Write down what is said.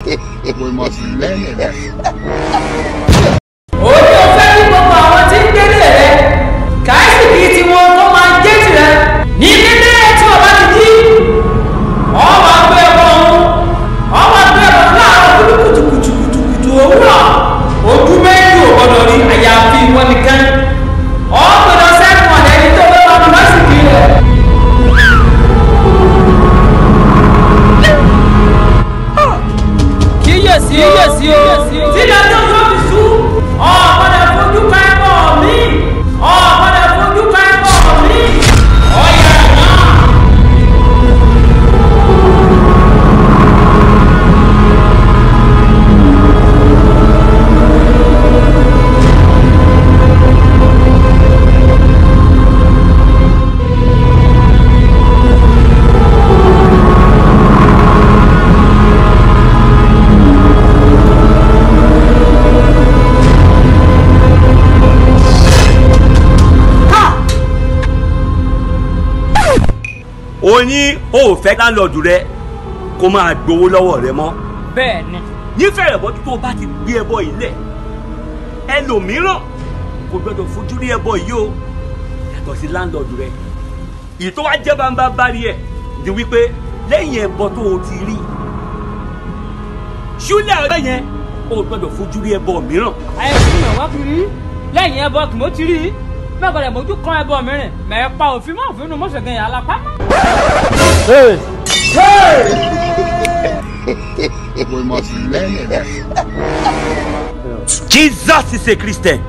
We must learn a lesson. Ó ní o fẹ́ kí gbogbo àwọn tí ń gbélé rẹ káìsìkì tí wọn kó máa jẹ́ tirẹ̀ ní kété tí wọ́n bá ti jí ọ máa gbé ẹbọ ọ̀hún ọ máa gbé ẹbọ láàárọ̀ kùtùkùtùkùtù òwúrọ̀ ojú méjì ò gbọdọ̀ rí àyàfi ìwọ nìkan ọ gbọdọ̀ sẹ́kùn ọ̀dẹ̀ ẹni tó fẹ́ máa fi lásìkò rẹ̀. Kíyèsí kíyèsí o tí ìdájọ́ yóò fi sú ọ gbọdọ̀ fojú ka ẹbọ mi ọ gbọdọ̀ fojú ka ẹbọ mi ọ̀yà náà. O ní o ò fẹ́ láńlọ́ọ̀dù rẹ kó máa gbowó lọ́wọ́ rẹ mọ́. Bẹ́ẹ̀ ni. Nífẹ̀ẹ́ rẹ̀ bọ́jú tó o bá ti gbé ẹbọ yìí lẹ̀, ẹlòmíràn kò gbọdọ̀ fojú rí ẹbọ yìí o, yàtọ̀ sí láńlọ́ọ̀dù rẹ. Ìtọ́ wa jẹ́ bàbá bá rí ẹ̀ di wípé lẹ́yìn ẹbọ tó o ti rí, ṣúlẹ̀ ọjọ́ yẹn o gbọdọ̀ fojú rí ẹbọ mìíràn. Àìsàn ìwọ̀n wá fi rí lẹ́yìn ẹbọ kì mọ́ ti rí mẹ́gbọ̀dẹ̀ mójú kan ẹbọ mìíràn mẹ́ẹ̀pa òfin mọ́ òfin nù mọ́sẹ̀gẹ̀ yẹn alápámọ́. Hey! Hey! We must learn a lesson. Jesus is a Christian.